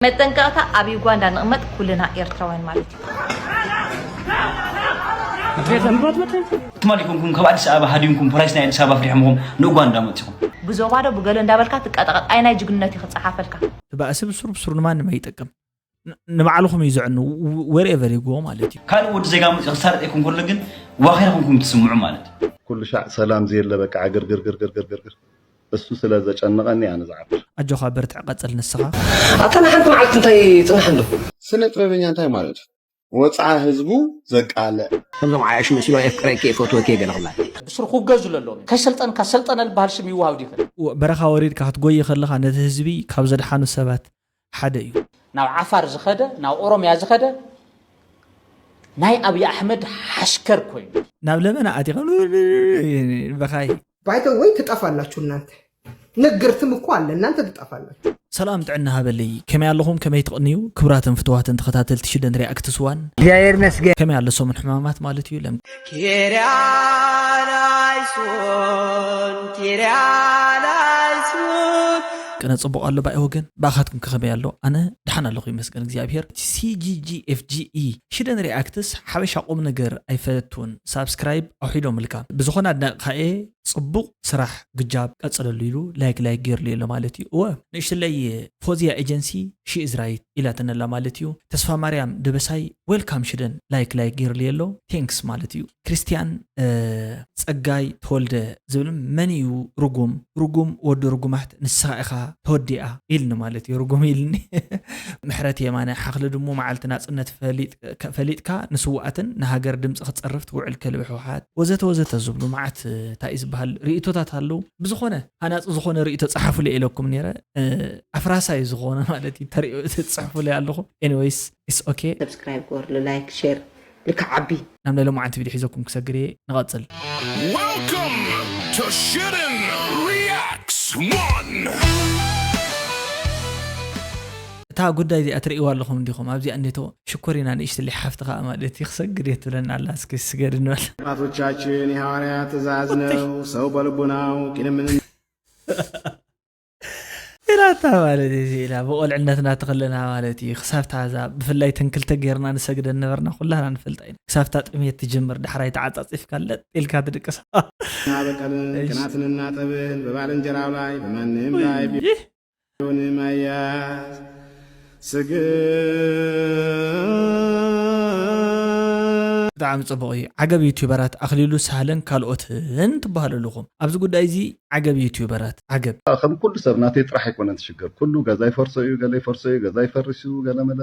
መጠንቀቕታ፣ ኣብ ዩጋንዳ ንቕመጥ ኩልና ኤርትራውያን ማለት እዩ። ትማሊ ኮንኩም ካብ ኣዲስ ኣበባ ሃዲምኩም ፖሊስ ናይ ኣዲስ ኣበባ ፍሪሕምኹም ንኡጋንዳ መፂኹም። ብዞባ ዶ ብገለ እንዳበልካ ትቀጠቐጥ፣ ኣይ ናይ ጅግንነት እዩ ክፀሓፈልካ። እቲ ባእሲ ብስሩ ብስሩ ንማንም ኣይጠቅም። ን- ንባዕልኹም እዩ ዘዕኑ፣ wherever you go ማለት እዩ። ካልእ ወዲ ዜጋ መፂኡ ክሳረጥ ይኮን ከሎ ግን ዋኺራ ኮንኩም ትስምዑ ማለት እዩ። ኩሉ ሻዕ ሰላም ዘየለ በቃ ዕግርግርግርግርግርግር እሱ ስለ ዘጨነቐኒ ኣነ ዝዓብር። ኣጆኻ በርትዕ ቀጽል ንስኻ። ኣታ ንሓንቲ መዓልቲ እንታይ ይጽናሕ ኣሎ? ስነ ጥበበኛ እንታይ ማለት እዩ? ወጽዓ ህዝቡ ዘቃልዕ። ከምዞም ዓያሹ መሲሉ የፍቅረኪ የፈትወኪ ገለ ክብላ። ብስሩ ክውገዙ ኣለዎም። ከይሰልጠንካ ሰልጠነ ዝበሃል ሽም ይወሃብ ድዩ ይኽእል? ወ- በረኻ ወሪድካ ክትጎይ ከለኻ ነቲ ህዝቢ ካብ ዘድሓኑ ሰባት ሓደ እዩ። ናብ ዓፋር ዝኸደ ናብ ኦሮምያ ዝኸደ ናይ ኣብይ ኣሕመድ ሓሽከር ኮይኑ ናብ ለመና ኣቲኻ በኻይ ባይተ ወይ ትጠፋላችሁ እናንተ ንግርትም እኮ አለ እናንተ ትጠፋላችሁ። ሰላም ጥዕና ሃበለይ ከመይ ኣለኹም ከመይ ትቕንዩ ክብራትን ፍትዋትን ተኸታተልቲ ሽደን ሪያክትስ ዋን እግዚኣብሔር ይመስገን። ከመይ ኣሎ ሰሙን ሕማማት ማለት እዩ ለም ኪርያ ላይሶን ኪርያ ላይሶን ቅነ ጽቡቕ ኣሎ ባይ ወገን ብኣኻትኩም ከኸመይ ኣሎ ኣነ ደሓን ኣለኹ ይመስገን እግዚኣብሔር። ሲጂጂኤፍጂኢ ሽደን ሪኣክትስ ሓበሻ ቁም ነገር ኣይፈቱን ሳብስክራይብ ኣውሒዶምልካ ብዝኾነ ኣድናቕኻየ ጽቡቕ ስራሕ ግጃብ ቀጽለሉ ኢሉ ላይክ ላይክ ገይርሉ የሎ ማለት እዩ። እወ ንእሽትለይ ፎዝያ ኤጀንሲ ሺ ኢዝ ራይት ኢላትነላ ማለት እዩ። ተስፋ ማርያም ደበሳይ ዌልካም ሽደን ላይክ ላይክ ገይርሉ የሎ ቴንክስ ማለት እዩ። ክርስቲያን ጸጋይ ተወልደ ዝብል መን እዩ ርጉም ርጉም ወዲ ርጉማት ንስኻ ኢኻ ተወዲኣ ኢልኒ ማለት እዩ ርጉም ኢልኒ። ምሕረት የማነ ሓኽሊ ድሙ መዓልቲ ናጽነት ፈሊጥካ ንስዋኣትን ንሃገር ድምፂ ክፀርፍ ትውዕል ከልቢ ሕወሓት ወዘተ ወዘተ ዝብሉ መዓት እንታይ እዩ ዝበሃል ርእቶታት ኣለዉ። ብዝኾነ ሃናፂ ዝኾነ ርእቶ ፀሓፉለ ኢለኩም ነይረ። ኣፍራሳይ ዝኾነ ማለት እዩ ተሪኦ ትፅሕፉለ ኣለኹ። Anyways it's okay። Subscribe ግበርሉ like share ልክዕ ዓቢ ናብ ናይ ሎማዓንቲ ቪድዮ ሒዘኩም ክሰግር እየ። ንቐፅል። Welcome to Shidden Reacts One. እታ ጉዳይ እዚኣ ትርእይዋ ኣለኹም እንዲኹም ኣብዚኣ እንዴቶ ሽኮሪና ንእሽትለይ ሓፍቲ ከዓ ማለት እዩ ክሰግድ እየ ትብለና ኣላ እስኪ ስገድ ንበል ኣባቶቻችን የሐዋርያ ትእዛዝ ነው ሰው በልቡናው ቂምምን ኢላታ ማለት እዩ ኢላ ብቆልዕነትና ተኸለና ማለት እዩ ክሳብታ እዛ ብፍላይ ተን ክልተ ጌርና ንሰግደን ነበርና ኩላና ንፈልጣ ኢና ክሳብታ ጥሜት ትጅምር ዳሕራይ ተዓፃፂፍካ ለጥ ኢልካ ትድቅሳ በቀልን ቅናትንና ጠብን በባልንጀራው ላይ በማንም ላይ ቢሆንም አያዝ ስግድ ብጣዕሚ ፅቡቕ እዩ። ዓገብ ዩቱበራት ኣኽሊሉ ሳህለን ካልኦትን ትበሃሉ ኣለኹም ኣብዚ ጉዳይ እዚ ዓገብ ዩቱበራት ዓገብ። ከም ኩሉ ሰብ ናተይ ጥራሕ ኣይኮነን ትሽገር ኩሉ ገዛ ይፈርሶ እዩ ገለ ይፈርሶ እዩ ገዛ ይፈርስ እዩ ገለ መለ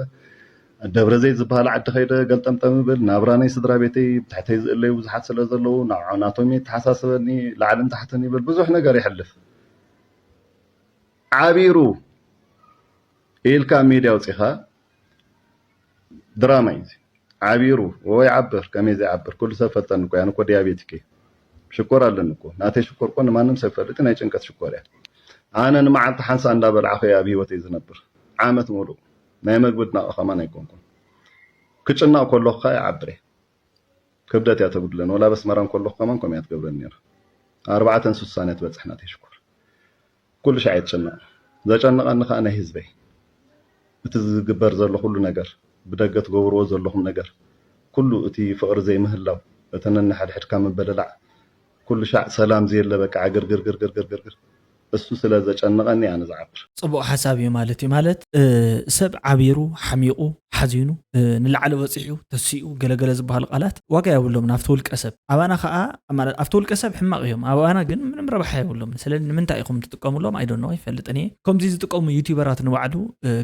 ደብረ ዘይት ዝበሃል ዓዲ ከይደ ገልጠምጠም ይብል ናብራ ናይ ስድራ ቤተይ ብትሕተይ ዝእለዩ ብዙሓት ስለ ዘለዉ ናቶም የተሓሳስበኒ ላዕልን ታሕትን ይብል ብዙሕ ነገር ይሕልፍ ዓቢሩ ኢልካ ኣብ ሜድያ ኣውፂኻ ድራማ እዩ ዓቢሩ ወይ ዓብር ከመይ ዘይዓብር ኩሉ ሰብ ፈልጠኒ እኮ ኣነ እኮ ዲያቤቲክ እየ ሽኮር ኣለኒ እኮ ናተይ ሽኮር እኮ ንማንም ሰብ ፈልጥ ናይ ጭንቀት ሽኮር እያ ኣነ ንመዓልቲ ሓንሳ እንዳበልዓኹ እየ ኣብ ህይወተይ ዝነብር ዓመት ሙሉእ ናይ መግቢ ድናቂ ከማን ኣይኮንኩን ክጭነቕ ከለኹ ከዓ ይዓብር እየ ክብደት እያ ተጉድለን ወላ በስመራ እንከለኹ ከማን ከምኡ እያ ትገብረኒ ነይራ ኣርባዕተን ስሳን እያ ትበፅሕ ናተይ ሽኮር ኩሉ ሻዕ እየ ዝጭነቕ ዘጨንቐኒ ከዓ ናይ ህዝበይ እቲ ዝግበር ዘሎ ኩሉ ነገር ብደገ ትገብርዎ ዘለኹም ነገር ኩሉ እቲ ፍቕሪ ዘይምህላው እቲ ነንሕድሕድካ ምብልላዕ ኩሉ ሻዕ ሰላም ዘየለ በቃ ዕግርግርግርግርግርግር እሱ ስለ ዘጨነቐኒ ኣነ ዝዓብር። ጽቡቕ ሓሳብ እዩ ማለት እዩ። ማለት ሰብ ዓቢሩ፣ ሓሚቑ፣ ሓዚኑ፣ ንላዕሊ በጺሑ፣ ተሲኡ፣ ገለገለ ዝበሃሉ ቃላት ዋጋ የብሎም ናብቲ ውልቀ ሰብ። ኣባና ከኣ ማለት ኣብቲ ውልቀ ሰብ ሕማቕ እዮም። ኣባና ግን ምንም ረብሓ የብሎም። ስለ ንምንታይ ኢኹም ትጥቀምሎም I don't know ኣይፈልጥን እየ። ከምዚ ዝጥቀሙ ዩቲዩበራት ንባዕሉ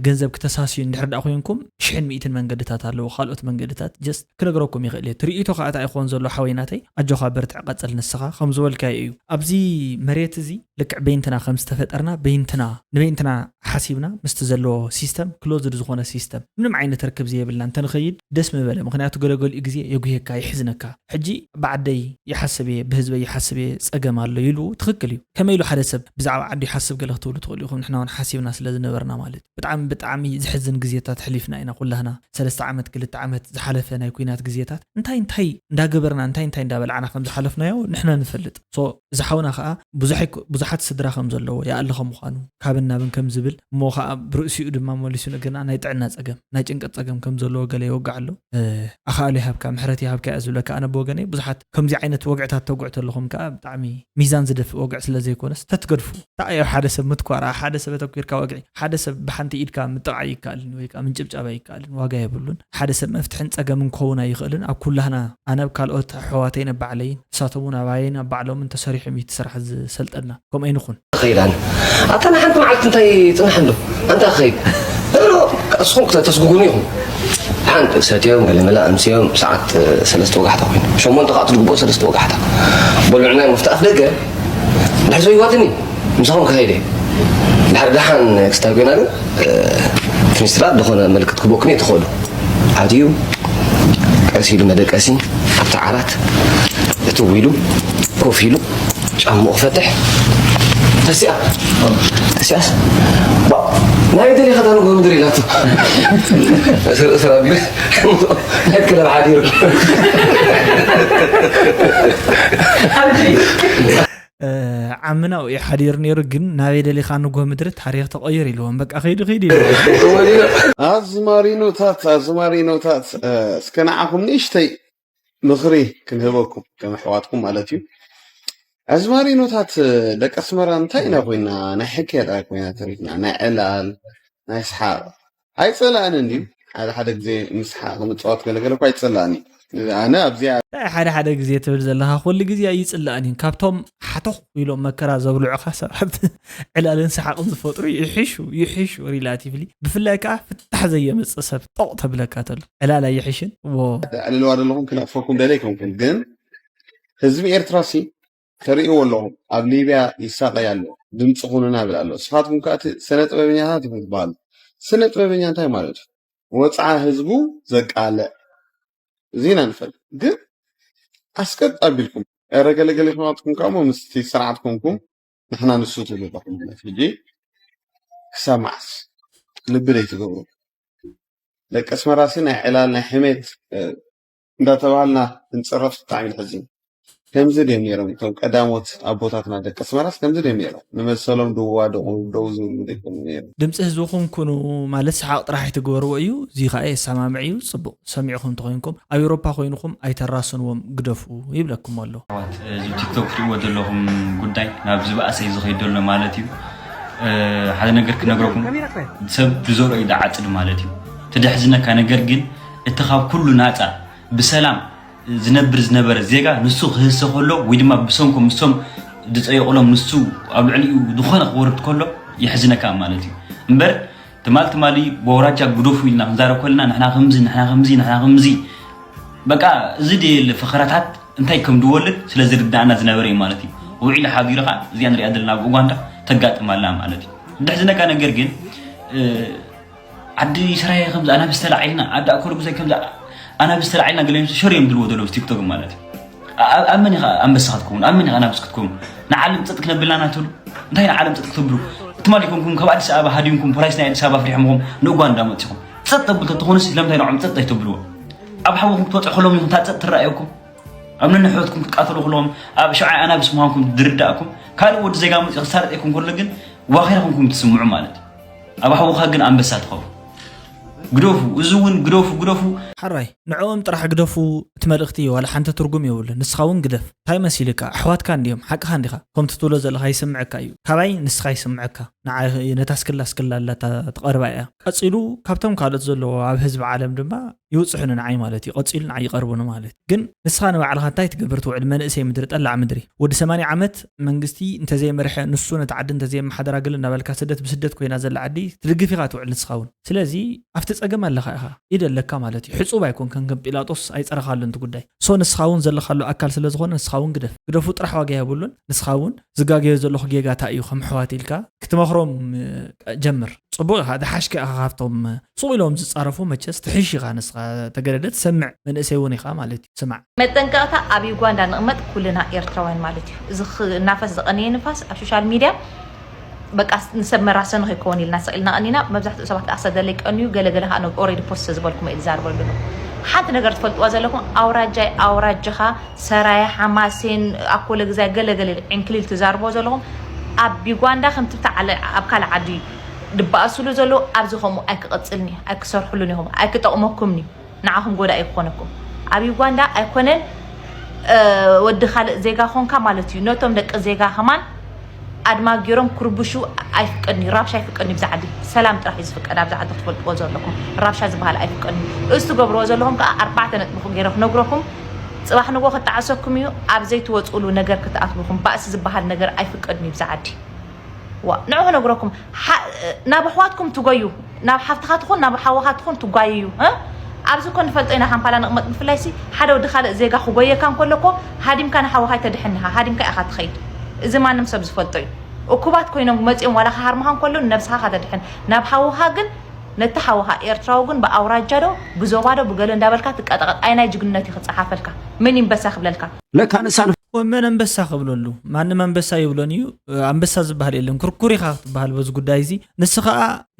ገንዘብ ክተሳስዩ እንድሕር ደኣ ኮይንኩም ሽሕን ሚእትን መንገድታት ኣለዉ። ካልኦት መንገድታት just ክነግረኩም ይኽእል እየ። ትርኢቶ ከኣ እንታይ ይኾን ዘሎ ሓወይ ናተይ ኣጆኻ በርትዕ ቀጽል ንስኻ ከም ዝበልካዮ እዩ። ኣብዚ መሬት እዚ ልክዕ በይንትና ከም ዝተፈጠርና በይንትና ንበይንትና ሓሲብና ምስቲ ዘለዎ ሲስተም ክሎዝድ ዝኾነ ሲስተም ምንም ዓይነት ክትረክብ ዘየብልና እንተንኸይድ ደስ ምበለ። ምክንያቱ ገለገሊኡ ግዜ የጉሄካ፣ ይሕዝነካ። ሕጂ ብዓደይ ይሓስብ እየ፣ ብህዝበይ ይሓስብ እየ፣ ጸገም ኣሎ ኢሉ ትኽክል እዩ። ከመይ ኢሉ ሓደ ሰብ ብዛዕባ ዓዱ ይሓስብ ገለ ክትብሉ ትኽእሉ ኢኹም። ንሕና እውን ሓሲብና ስለ ዝነበርና ማለት እዩ። ብጣዕሚ ብጣዕሚ ዝሕዝን ግዜታት ሕሊፍና ኢና ኩላህና። ሰለስተ ዓመት ክልተ ዓመት ዝሓለፈ ናይ ኩናት ግዜታት እንታይ እንታይ እንዳገበርና እንታይ እንታይ እንዳበላዕና ከም ዝሓለፍናዮ ንሕና ንፈልጥ። ሶ እዚ ሓውና ከዓ ብዙሓት ስድራ ከም ዘለዎ ይኣሊ ከም ምዃኑ ካብን ናብን ከም ዝብል እሞ ከዓ ብርእሲኡ ድማ መሊሱ ነገርና ናይ ጥዕና ፀገም ናይ ጭንቀት ፀገም ከም ዘለዎ ገለ ይወግዕ ኣሎ። ኣኻእሎ ይሃብካ ምሕረት ይሃብካ እያ ዝብለካ። ኣነ ብወገነይ ብዙሓት ከምዚ ዓይነት ወግዕታት ተጉዕ ተለኹም ከዓ ብጣዕሚ ሚዛን ዝደፍእ ወግዕ ስለ ዘይኮነስ ተትገድፉ እንታይ እዮ ሓደ ሰብ ምትኳር ሓደ ሰብ ኣተኲርካ ወግዒ ሓደ ሰብ ብሓንቲ ኢድካ ምጥቕዓይ ይከኣልን ወይ ከዓ ምንጭብጫብ ኣይከኣልን ዋጋ የብሉን። ሓደ ሰብ መፍትሕን ፀገምን ክኸውን ኣይኽእልን። ኣብ ኩላህና ኣነ ኣብ ካልኦት ኣሕዋተይን ኣብ ባዕለይን ንሳቶም እውን ኣባየይን ኣብ ባዕሎምን ተሰሪሖም እዩ እቲ ስራሕ ዝሰልጠና። ከምኡ ኣይንኹን። ከይድ ኣነ ኣታ ንሓንቲ መዓልቲ እንታይ ፅናሕ እንዶ ኣንታ ከይድ እሎ እስኹም ተስጉጉኒ ኢኹም ሓንቲ ሰትዮም ገለመለ ኣምስዮም ሰዓት ሰለስተ ወጋሕታ ኮይኑ ሸሞንተ ከዓ ትድግቦ ሰለስተ ወጋሕታ በልዑ ናይ መፍትኣፍ ደገ ድሕሪ ሰው ይዋትኒ ምሳኹም ክኸይደ ድሕሪ ደሓን ክስታብ ኮይና ግን ሚኒስትራት ዝኾነ ምልክት ክቦክኒ ትኽእሉ ኣትዩ ቀስ ኢሉ መደቀሲ ኣብቲ ዓራት እትው ኢሉ ኮፍ ኢሉ ጫምኡ ክፈትሕ ተሲኣ ተሲኣስ ናይ ደሊኻ ዳንጎ ምድሪ ኢላቶ ስራ ቢል ክለብ ሓዲሩ ዓምናው እዩ ሓዲሩ ነይሩ። ግን ናበይ ደሊኻ ንጎ ምድሪ ታሪክ ተቐይር ኢልዎም በቃ ከይዱ ከይዱ ኢልዎም። ኣዝማሪኖታት ኣዝማሪኖታት እስከ ንዓኹም ንእሽተይ ምኽሪ ክንህበኩም ከም ኣሕዋትኩም ማለት እዩ። ኣዝማሪኖታት ደቂ ኣስመራ እንታይ ኢና ኮይና ናይ ሕክያ ጥራይ ኮይና ተሪፍና ናይ ዕላል ናይ ስሓቕ ኣይጸላእንን ድዩ? ሓደ ሓደ ግዜ ምስ ሓቕ ምጽዋት ገለገለ እኳ ኣይጸላእን እዩ። ኣነ ኣብዚኣ እንታይ ሓደ ሓደ ግዜ ትብል ዘለኻ ኩሉ ግዜ ኣይጽላእን እዩ። ካብቶም ሓተኹ ኢሎም መከራ ዘብልዑኻ ሰባት ዕላልን ሰሓቕን ዝፈጥሩ ይሕሹ ይሕሹ ሪላቲቭሊ ብፍላይ ከዓ ፍታሕ ዘየምፅእ ሰብ ጦቕ ተብለካ ተሎ ዕላል ኣይሕሽን ዎ ኣዕልልዋ ዘለኹም ክነቕፈኩም ደለ ኣይኮንኩም ግን ህዝቢ ኤርትራ ሲ ተርእይዎ ኣለኹም ኣብ ሊብያ ይሳቐይ ኣሎ ድምፂ ኩኑና ይብል ኣሎ ንስኻትኩም ከዓ እቲ ስነ ጥበበኛታት ኢኹም ትበሃሉ ስነ ጥበበኛ እንታይ ማለት እዩ ወፅዓ ህዝቡ ዘቃልዕ እዚ ኢና ንፈልጥ ግን ኣስቀጥ ኣቢልኩም ረ ገለገለ ይኹናትኩም ከዓ ምስቲ ስርዓት ኮንኩም ንሕና ንሱ ትብሉ ኣለኹም ማለት ሕጂ ክሳብ መዓስ ልቢ ደይ ትገብሩ ደቂ ኣስመራሲ ናይ ዕላል ናይ ሕሜት እንዳተባሃልና ክንፅረፍ ብጣዕሚ ዝሕዝን ከምዚ ድዮም ነይሮም እቶም ቀዳሞት ኣቦታትና ደቂ ኣስመራስ ከምዚ ድዮም ነይሮም ንመሰሎም ድዋደቑ ደው ዝብሉ ዘይኮኑ ነይሮም ድምፂ ህዝብኹም ኩኑ ማለት ሰሓቕ ጥራሕ ኣይትግበርዎ እዩ እዚ ከዓ የሰማምዕ እዩ ፅቡቕ ሰሚዕኹም እንተኾይንኩም ኣብ ኤውሮፓ ኮይንኹም ኣይተራስንዎም ግደፉ ይብለኩም ኣሎ ኣሕዋት እዚ ቲክቶክ ትሪእዎ ዘለኹም ጉዳይ ናብ ዝበኣሰ እዩ ዝኸይድ ዘሎ ማለት እዩ ሓደ ነገር ክነግረኩም ሰብ ብዘርኦ እዩ ዝዓፅድ ማለት እዩ ትደሕዝነካ ነገር ግን እቲ ካብ ኩሉ ናፃ ብሰላም ዝነብር ዝነበረ ዜጋ ንሱ ክህሰ ከሎ ወይ ድማ ብሰንኮም ምስቶም ዝፀየቑሎም ንሱ ኣብ ልዕሊኡ ዝኾነ ክወርድ ከሎ የሕዝነካ ማለት እዩ እምበር ትማል ትማሊ በውራጃ ግደፉ ኢልና ክንዛረብ ከለና ንሕና ከምዚ ንሕና ከምዚ ንሕና ከምዚ በቃ እዚ ድየ ፈኸራታት እንታይ ከም ድወልድ ስለ ዝርዳእና ዝነበረ እዩ ማለት እዩ ውዒሉ ሓዲሩ ከዓ እዚኣ ንሪኣ ዘለና ኣብ ኡጋንዳ ተጋጥም ኣላ ማለት እዩ ድሕዝነካ ነገር ግን ዓዲ ስራየ ከምዚ ኣናብስ ተላዒልና ዓዲ ኣኮርጉዛይ ከምዚ ኣናብስ ተላዒልና ገለ ሸር እዮም ድልዎ ዘለዉ ቲክቶክ ማለት እዩ ኣብ መን ኢኻ ኣንበሳ ክትከውን ኣብ መን ኢኻ ኣናብስ ክትከውን ንዓለም ፀጥ ክነብልና ናትብሉ እንታይ ንዓለም ፀጥ ክትብሉ ትማሊ ኮንኩም ካብ ኣዲስ ኣበባ ሃዲምኩም ፖላይስ ናይ ኣዲስ ኣበባ ፍሪሖምኹም ንኡጋንዳ መፂኹም ፀጥ ተብሉ ተተኾኑ ስለምንታይ ንዖም ፀጥ ኣይተብልዎ ኣብ ሓውኹም ክትወፅዑ ከሎም ኢኹም ታፀጥ ትረኣየኩም ኣብ ነንሕወትኩም ክትቃተሉ ከለዎም ኣብ ሸውዓይ ኣናብስ ምዃንኩም ዝርዳእኩም ካልእ ወዲ ዜጋ መፂኡ ክሳለጠይኩም ከሎ ግን ዋኺራ ኮንኩም ትስምዑ ማለት እዩ ኣብ ሓውኻ ግን ኣንበሳ ትኸውን ግደፉ እዚ እውን ግደፉ ግደፉ ሓራይ ንዕኦም ጥራሕ ግደፉ እቲ መልእኽቲ ዋላ ሓንቲ ትርጉም የብሉን ንስኻ እውን ግደፍ እንታይ መሲልካ ኣሕዋትካ እንዲዮም ሓቅኻ እንዲኻ ከምቲ ትብሎ ዘለኻ ይስምዐካ እዩ ካባይ ንስኻ ይስምዐካ ንዓይ ነታ ስክላ ስክላ ኣላታ ትቐርባ እያ ቀጺሉ ካብቶም ካልኦት ዘለዎ ኣብ ህዝቢ ዓለም ድማ ይውፅሑኒ ንዓይ ማለት እዩ ቀፂሉ ንዓይ ይቐርቡኒ ማለት እዩ ግን ንስኻ ንባዕልኻ እንታይ ትገብር ትውዕል መንእሰይ ምድሪ ጠላዕ ምድሪ ወዲ ሰማንያ ዓመት መንግስቲ እንተዘይመርሐ ንሱ ነቲ ዓዲ እንተዘየመሓደራ ገለ እናበልካ ስደት ብስደት ኮይና ዘላ ዓዲ ትድግፍ ኢኻ ትውዕል ንስኻ እውን ስለዚ ኣብቲ ፀገም ኣለኻ ኢኻ ኢድ ኣለካ ማለት እዩ ሕፁ ጽቡብ ኣይኮንከን፣ ከም ጲላጦስ ኣይጸረኻሉን እቲ ጉዳይ። ሶ ንስኻ እውን ዘለኻሉ ኣካል ስለ ዝኾነ ንስኻ እውን ግደፍ። ግደፉ ጥራሕ ዋጋ የብሉን። ንስኻ እውን ዝጋገዮ ዘለኹ ጌጋ እንታይ እዩ ከም ኣሕዋት ኢልካ ክትመኽሮም እ፣ ጀምር። ጽቡቕ ኢኻ፣ ዝሓሽከ ኢኻ ካብቶም ሱቕ ኢሎም ዝጻረፉ። መቸስ ትሕሽ ኢኻ ንስኻ፣ ተገደደ ትሰምዕ መንእሰይ እውን ኢኻ ማለት እዩ። ስማዕ። መጠንቀቕታ፣ ኣብ ዩጋንዳ ንቕመጥ ኩልና ኤርትራውያን ማለት እዩ። እዚ ክናፈስ ዝቐነየ ንፋስ ኣብ ሶሻል ሚድያ በቃ ንሰብ መራሰኒ ከይከውን ኢልና ስቕ ኢልና ቀኒና። መብዛሕትኡ ሰባት ከዓ ሰደለ ይቀንዩ፣ ገለገለ ከዓ ኦሬዲ ፖስት ዝበልኩም እየ ዝዛርበሉ ኣለኹ። ሓንቲ ነገር ትፈልጥዋ ዘለኹም፣ ኣውራጃይ ኣውራጅኻ፣ ሰራየ ሓማሴን ኣኮለ ግዛይ ገለገለ ዕንክሊል ትዛርቦ ዘለኹም፣ ኣብ ዩጋንዳ ከምቲ ብታ ዓለ ኣብ ካልእ ዓዲ ድበኣስሉ ዘለዉ ኣብዚ ከምኡ ኣይክቐጽልን እዩ፣ ኣይክሰርሕሉን ኢኹም፣ ኣይክጠቕመኩምን እዩ። ንዓኹም ጎዳኢ ክኾነኩም ኣብ ዩጋንዳ ኣይኮነን። እ፣ ወዲ ካልእ ዜጋ ኾንካ ማለት እዩ። ነቶም ደቂ ዜጋ ከማን ኣድማ ገይሮም ክርብሹ ኣይፍቀድን እዩ። ራብሻ ኣይፍቀድን እዩ። ብዛ ዓዲ ሰላም ጥራሕ እዩ ዝፍቀድ። ኣብዛ ዓዲ ክትፈልጥዎ ዘለኩም ራብሻ ዝበሃል ኣይፍቀድን እዩ። እዚ ትገብርዎ ዘለኹም ከዓ ኣርባዕተ ነጥቢ ገይረ ክነግረኩም። ፅባሕ ንጎ ክጣዕሰኩም እዩ። ኣብ ዘይትወፅእሉ ነገር ክትኣትውኹም ባእሲ ዝበሃል ነገር ኣይፍቀድን እዩ ብዛ ዓዲ። ዋ ንዑ ክነግረኩም። ሓ- ናብ ኣሕዋትኩም ትጎዩ፣ ናብ ሓፍትኻ ትኹን ናብ ሓወኻ ትኹን ትጓየዩ እ? ኣብዚ እኮ ንፈልጦ ኢና ካምፓላ ንቕመጥ። ብፍላይ ሲ ሓደ ወዲ ካልእ ዜጋ ክጎየካ እንከሎ እኮ ሃዲምካ ንሓወኻ ኣይተድሕን ኢኻ፣ ሃዲምካ ኢኻ ትኸይድ። እዚ ማንም ሰብ ዝፈልጦ እዩ። እኩባት ኮይኖም መፂኦም ዋላ ክሃርምኻ እንከሎ ንነብስኻ ኢኻ ተድሕን። ናብ ሓወኻ ግን ነቲ ሓወኻ ኤርትራዊ ግን ብኣውራጃ ዶ ብዞባ ዶ ብገለ እንዳበልካ ትቀጠቐጥ። ኣየናይ ጅግንነት እዩ ክፀሓፈልካ? መን ይንበሳ ክብለልካ? ለካ ንሳ ወመን ኣንበሳ ክብለሉ? ማንም ኣንበሳ ይብሎን እዩ። ኣንበሳ ዝበሃል የለን። ኩርኩር ኢኻ ክትበሃል በዚ ጉዳይ እዚ። ንስኻ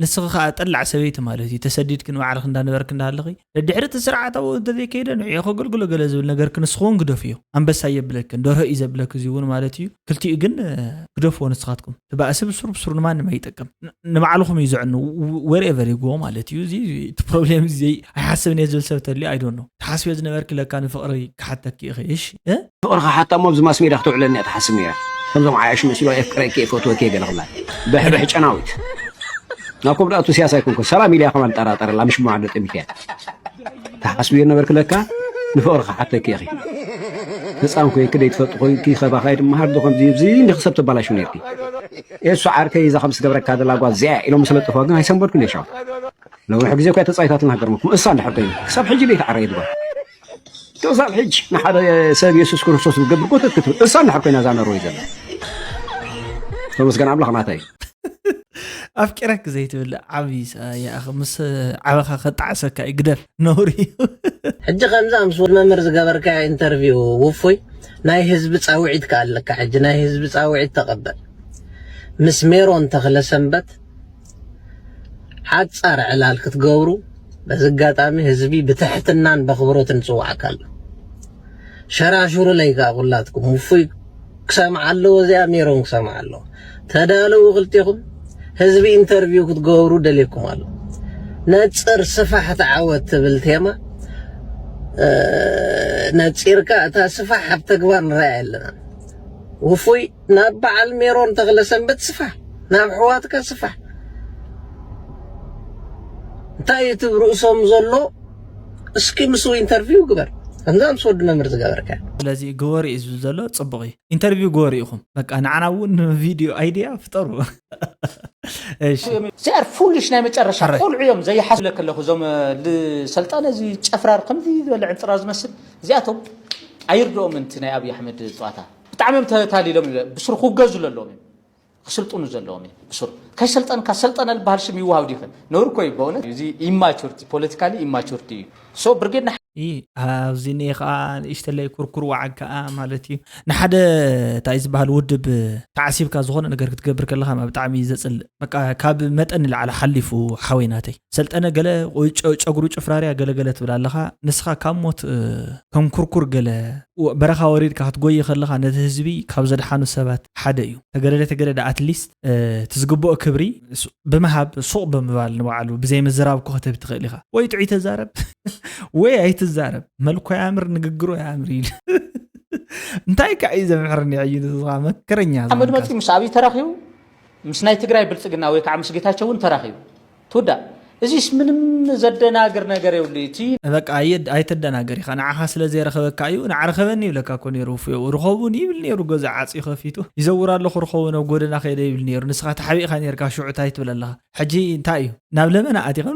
ንስኺ ኸኣ ጠላዕ ሰበይቲ ማለት እዩ። ተሰዲድኪ ንባዕልኺ እንዳነበርኪ እንዳሃለኺ፣ ደድሕሪ እቲ ስርዓታዊ እንተዘይከይደ ንዕኡ ከገልግሎ ገለ ዝብል ነገርኪ ንስኺ እውን ግደፍዮ። ኣንበሳ የብለክን፣ ደርሆ እዩ ዘብለኪ እዚ እውን ማለት እዩ። ክልቲኡ ግን፣ እ፣ ግደፍዎ ንስኻትኩም። እቲ ባእሲ ብስሩ ብስሩ ንማንም ኣይጠቅም። ን-፣ ንባዕልኹም እዩ ዘዕኑ፣ wherever you go ማለት እዩ። እዚ እቲ ፕሮብሌም እዚ ኣይሓስብን እየ ዝብል ሰብ ተልዩ፣ I don't know። ትሓስብዮ ዝነበርኪ ለካ ንፍቕሪ ክሓተኪ ኢኺ። እሺ፣ እ? ፍቕርኻ ሓታ እሞ ኣብዚ ማስ ሜድያ ክተውዕለኒ እያ ትሓስብ ነይራ። ከምዞም ዓያሹ መሲሉ የፍቅረኪ እየ ፈትወኪ እየ ገለ ክብላ። ብሕብሕ ጨናዊት። ናብ ኮብዳእቱ ሲያስ ኣይኮንኩን። ሰላም ኢልያ ከማን ጠራጠረላ፣ ምሽ ብማዕዶ ጠሚትያ። ትሓስብዮ ነበርኪ ለካ ንፍቕርኻ ሓተኪ ኢኺ። ህፃን ኮይንኪ ደይትፈልጢ ኮይንኪ ከባኻ ይድመሃር ዶ ከምዚ እዚ እንዲኺ ሰብ ተባላሹ ነርኪ። ኤሱ ዓርከይ እዛ ከምዚ ትገብረካ ዘላ ጓል እዚኣ ኢሎም ምስ ለጠፍዋ ግን ኣይሰንበድኩን እየ ሻው። ነዊሕ ግዜ እኳ ተፃዊታትና ሃገርኩም እሳ እንድሕር ኮይኑ ክሳብ ሕጂ ደይተዓረየት ጓል። ክሳብ ሕጂ ንሓደ ሰብ የሱስ ክርስቶስ ዝገብር ጎተት ክትብል እሳ እንድሕር ኮይና እዛ ኖርወይ ዘላ። ተመስገን ኣምላኽ ናታ እዩ። ኣፍቂረክ ዘይትብል ዓብዪ ሰብኣይ እያ። ምስ ዓበኻ ከጣዕሰካ እዩ፣ ግደፍ፣ ነውሪ እዩ። ሕጂ ከምዛ ምስ ወድ መምህር ዝገበርካዮ ኢንተርቪው ውፉይ ናይ ህዝቢ ፃውዒት ከኣለካ። ሕጂ ናይ ህዝቢ ፃውዒት ተቐበል። ምስ ሜሮን ተኽለ ሰንበት ሓጻር ዕላል ክትገብሩ በዚ ኣጋጣሚ ህዝቢ ብትሕትናን በኽብሮትን ይጽዋዓካ ኣሎ። ሸራሹሩለይ ከኣ ኩላትኩም ውፉይ ክሰምዓ ኣለዎ፣ እዚኣ ሜሮን ክሰምዓ ኣለዎ። ተዳለዉ ክልቴኹም፣ ህዝቢ ኢንተርቪው ክትገብሩ ደልየኩም ኣሎ። ነጽር ስፋሕ ተዓወት ትብል ቴማ እ፣ ነጺርካ እታ ስፋሕ ኣብ ተግባር ንረኣያ ኣለና። ውፉይ ናብ በዓል ሜሮን ተኽለ ሰንበት ስፋሕ፣ ናብ ኣሕዋትካ ስፋሕ። እንታይ እቲ ርእሶም ዘሎ እስኪ ምስኡ ኢንተርቪው ግበር። ከምዛ ምስ ወዲ መምህር ዝገበርካ። ስለዚ ግበሩ እዩ ዝብል ዘሎ፣ ጽቡቕ እዩ። ኢንተርቪው ግበሩ ኢኹም። በቃ ንዓና እውን ቪድዮ ኣይድያ ፍጠሩ። እሺ። እዚኣር ፉልሽ ናይ መጨረሻ ሕራይ። ቆልዑ እዮም ዘይሓስብለክ ኣለኹ። እዞም ልሰልጠነ እዚ ጨፍራር ከምዚ ዝበለ ዕንፅራር ዝመስል እዚኣቶም ኣይርድኦም። እቲ ናይ ኣብይ ኣሕመድ ፀዋታ ብጣዕሚ እዮም ተታሊሎም። ብስሩ ክውገዙ ዘለዎም እዮም፣ ክስልጥኑ ዘለዎም እዮም። ብስሩ ከይሰልጠንካ ሰልጠነ ዝበሃል ሽም ይወሃብ ድዩ? ነውር እኮ እዩ በእውነት። እዚ ኢማቹርቲ፣ ፖለቲካሊ ኢማቹርቲ እዩ። ሶ ብርጌድ ንሓ- ይ ኣብዚ እኒኤ ከዓ ንእሽተለይ ኩርኩር ዋዓግ ከዓ ማለት እዩ። ንሓደ እንታይ ዝበሃል ውድብ ተዓሲብካ ዝኾነ ነገር ክትገብር ከለኻ ብጣዕሚ እዩ ዘፅልእ። በቃ ካብ መጠን ንላዕሊ ሓሊፉ ሓወይ ናተይ። ሰልጠነ ገለ ጨ- ጨጉሩ ጭፍራርያ ገለገለ ትብል ኣለኻ። ንስኻ ካብ ሞት እ፣ ከም ኩርኩር ገለ ወ- በረኻ ወሪድካ ክትጎይ ከለኻ ነቲ ህዝቢ ካብ ዘድሓኑ ሰባት ሓደ እዩ። ተገደደ ተገደደ ኣትሊስት እቲ ዝግብኦ ክብሪ ስ- ብምሃብ ሱቕ ብምባል ንባዕሉ ብዘይ ምዝራብ ክኸተብ ትኽእል ኢኻ። ወይ ጥዑይ ተዛረብ ወይ ኣይትዛረብ። መልኮ ያምር ንግግሮ ያምር ኢሉ እንታይ ከዓ እዩ ዘምሕርኒ ሕዩ ንስኻ መከረኛ ኣሕመድ ዝኮንካ መፂኡ ሰብ። ምስ ኣብይ ተራኺቡ ምስ ናይ ትግራይ ብልፅግና ወይ ከዓ ምስ ጌታቸው እውን ተራኺቡ ትውዳእ። እዚስ ምንም ዘደናግር ነገር የብሉ። እቲ በቃ ኣየ- ኣይተደናገር ኢኻ። ንዓኻ ስለ ዘይረኸበካ እዩ። ንዓረኸበኒ ይብለካ እኮ ነይሩ። ውፉዮ ርኸቡን ይብል ነይሩ። ገዛ ዓፂ ከፊቱ ይዘውር ኣለኹ። ርኸቡ ናብ ጎደና ከይደ ይብል ነይሩ። ንስኻ ተሓቢእካ ነርካ። ሽዑ እንታይ ትብል ኣለኻ? ሕጂ እንታይ እዩ? ናብ ለመና ኣቲኻ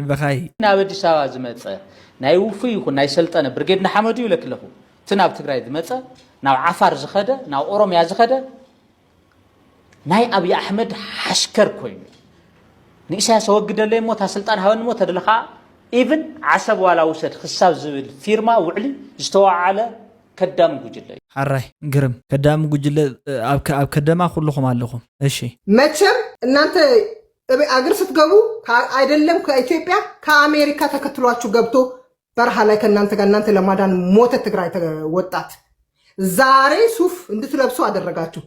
በኻይ ናብ ኣዲስ ኣበባ ዝመፀ ናይ ውፉይ ይኹን ናይ ሰልጠነ ብርጌድ ንሓመዱ ይብለክ ኣለኹ። እቲ ናብ ትግራይ ዝመፀ፣ ናብ ዓፋር ዝኸደ፣ ናብ ኦሮምያ ዝኸደ ናይ ኣብይ ኣሕመድ ሓሽከር ኮይኑ ንኢሳያስ ኣወግደለይ እሞ እታ ስልጣን ሃበኒ እሞ ተደለኻ ኢቭን ዓሰብ ዋላ ውሰድ ክሳብ ዝብል ፊርማ ውዕሊ ዝተዋዓለ ከዳሚ ጉጅለ እዩ። ሓራይ ግርም ከዳሚ ጉጅለ ኣብ ከ- ኣብ ከደማ ኩልኹም ኣለኹም። እሺ መቼም እናንተ እቤ- አገር ስትገቡ ከ- አይደለም ከኢትዮጵያ ከአሜሪካ ተከትሏችሁ ገብቶ በረሃ ላይ ከእናንተ ጋር እናንተ ለማዳን ሞተ ትግራይ ተ- ወጣት ዛሬ ሱፍ እንድትለብሱ አደረጋችሁ።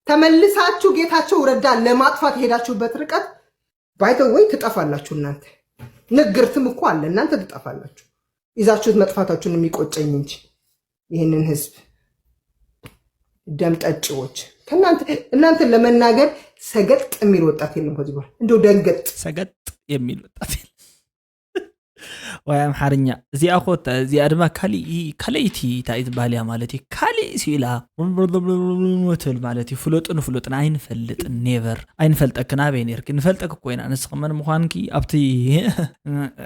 ተመልሳችሁ ጌታቸው ረዳ ለማጥፋት የሄዳችሁበት ርቀት ባይተወይ ትጠፋላችሁ። እናንተ ንግርትም እኮ አለ እናንተ ትጠፋላችሁ። ይዛችሁት መጥፋታችሁን የሚቆጨኝ እንጂ ይህንን ህዝብ ደም ጠጪዎች ከእናንተ እናንተን ለመናገር ሰገጥ የሚል ወጣት የለም። ከዚህ በኋላ እንደው ደንገጥ ሰገጥ የሚል ወጣት የለም። ወይ ኣምሓርኛ እዚኣ ኮ እዚኣ ድማ ካልእ ካልኣይቲ እንታይ ትበሃል እያ ማለት እዩ። ካልእ ሲኢላ ትብል ማለት እዩ። ፍለጡ ንፍለጥና ኣይንፈልጥን ኔቨር ኣይንፈልጠክን ኣበይ ነርኪ ንፈልጠክ ኮይና ንስኺ መን ምዃንኪ ኣብቲ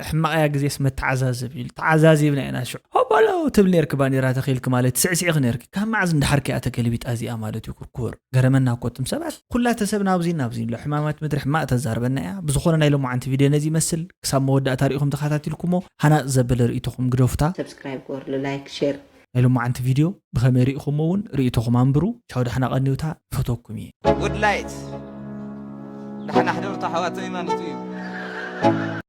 ሕማቕያ ግዜስ መተዓዛዘብ እዩ ተዓዛዚብና ኢና ሽዑ ሆበሎ ትብል ነርኪ ባንዲራ ተኺልኪ ማለት ስዕስዕኺ ነርኪ ካብ መዓዝ እንዳሓርኪ እያ ተገልቢጣ እዚኣ ማለት እዩ። ኩርኩር ገረመና እኮ እትም ሰባት ኩላ ተሰብ ናብዚ ናብዚ ኣሎ ሕማማት ምድሪ ሕማቕ ተዛርበና እያ። ብዝኾነ ናይ ሎማዓንቲ ቪድዮ ነዚ ይመስል። ክሳብ መወዳእታ ሪኢኹም ተኸታቲልኩሞ ሃናፅ ዘበለ ርእይቶኹም ግደፉታ። ሰብስክራይብ ግበርሉ፣ ላይክ፣ ሼር። ናይ ሎማዓንቲ ቪድዮ ብኸመይ ርኢኹሞ እውን ርእይቶኹም ኣንብሩ። ቻው ዳሕና ቀኒውታ ፈተኩም እየ። ጉድ ላይት ዳሕና ሕደርቱ ኣሕዋት ዘይማኖቱ እዩ።